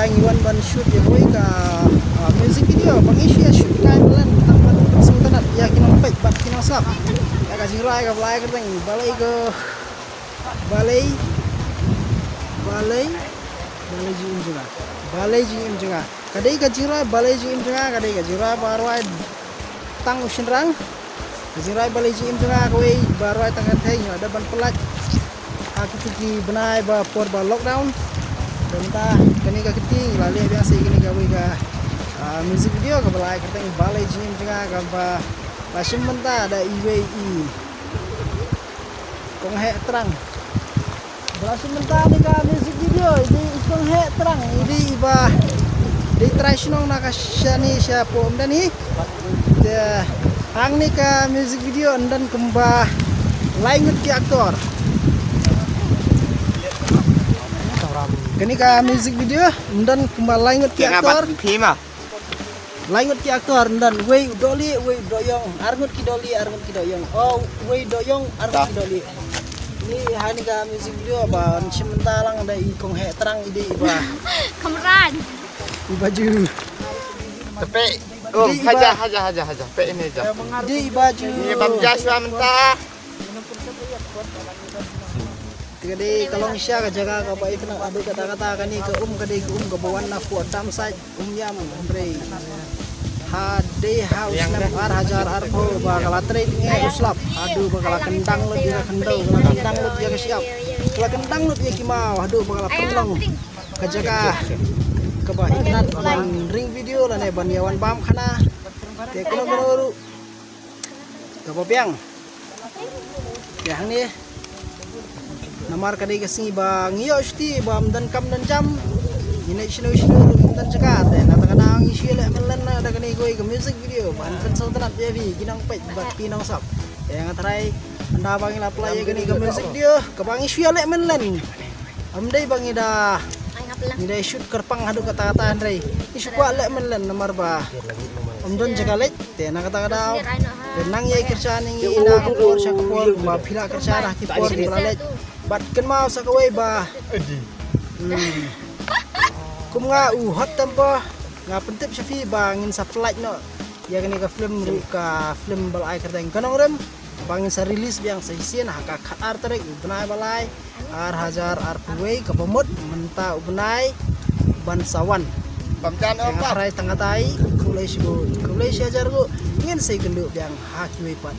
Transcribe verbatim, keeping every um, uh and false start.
Wan ban shoot ïa kawei ka, ah, music video ba ngi shu ïa shoot kai ba len tang ban sngewtynnat ïa ki nongpeit bad ki nongsngap. Ïa ka jingrwai kaba lai kyrteng Balei ko, Balei, Balei, Balei Jingim Jong Nga. Balei Jingim Jong Nga. Ka dei ka jingrwai Balei Jingim Jong Nga, ka dei ka jingrwai ba rwai tang u shynrang. Ka jingrwai Balei Jingim Jong Nga kawei ba rwai tang ka thei, ngi la dep ban pyllait ha kito ki bnai ba por ba lockdown. Te mynta kane ka kti ngi la leh biang sa ïa kane kawei ka, ah, music video kaba lai kyrteng Balei Jingim Jong Nga kaba la shim bynta da iwei i Kongheh Trang. Ba la shim bynta ïa kane ka music video i dei i Kongheh Trang, i dei iba dei trai shnong na ka shane shapoh Umdani. Te hangne ka music video ynda kumba lai ngut ki actor. Kane ka music video ynda kumba lai ngut ki actor. Lai ngut ki actor ynda, wei u dohlieh, wei u dohïong, ar ngut ki dohlieh, ar ngut ki dohïong. Oh, wei u dohïong, ar ngut ki dohlieh. Ni ha kane ka music video ba shim bynta lang da i Kongheh Trang, i dei iba Kamran. Iba ju. Tapi, oh, haja, haja, haja, haja. Pe ini haja. I dei iba ju. Ni bam jas wa mynta. Te ka dei ka long sha ka jaka kaba itynnat haduh katta katta. Kane ka um ka dei ka um kaba wan na pdeng dam sait Umïam, hynrei ha dei ha u snem ar hajar arphew ba ka la trei tyngai u slap haduh ba ka la kyndang lut ïa ka khyndew, ka la kyndang lut ïa ka shyiap, ka la kyndang lut ïa ki maw haduh ba ka la pynlong ka jaka kaba itynnat ban ring video lane ban ïa wan bam khana. Te kano kano ruh kaba biang. Te hangne namar ka dei ka sngi ba ngi ïoh shuti ba ym don kam don jam. Ngi leit shano shano ruh ym don jaka, te na kata ka daw ngi shu ïaleh mynlen da kane kawei ka music video ban pynsngewtynnat ïa phi ki nongpeit bad ki nongsngap. Te nga tharai ynda ba ngi la pynlait ïa kane ka music video kaba ngi shu ïaleh mynlen. Ym dei ba ngi da, ngi da shoot kyrpang haduh katta katta, hynrei ngi shu kwah leh mynlen namar ba ym don jaka leit. Te na kata ka daw te nang ïai kyrshan ïa ngi na ka por sha ka por, kumba phi la kyrshan ha ki por kiba la leit. Bad kynmaw sa kawei ba, hmm, kum nga u Hot Temper, nga pyntip sha phi ba ngin sa pynlait noh ïa kane ka film ruh, ka film ba la ai kyrteng Ka Nongrim. Ba ngin sa release biang sa shisien ha ka khatar tarik u bnai ba lai, ar hajar arphew wei, kaba mut mynta u bnai ban sa wan. Bam jan. Te nga tharai tang katai, khublei shibun, khublei shihajar nguh, ngin sa ïakynduh biang ha kiwei pat.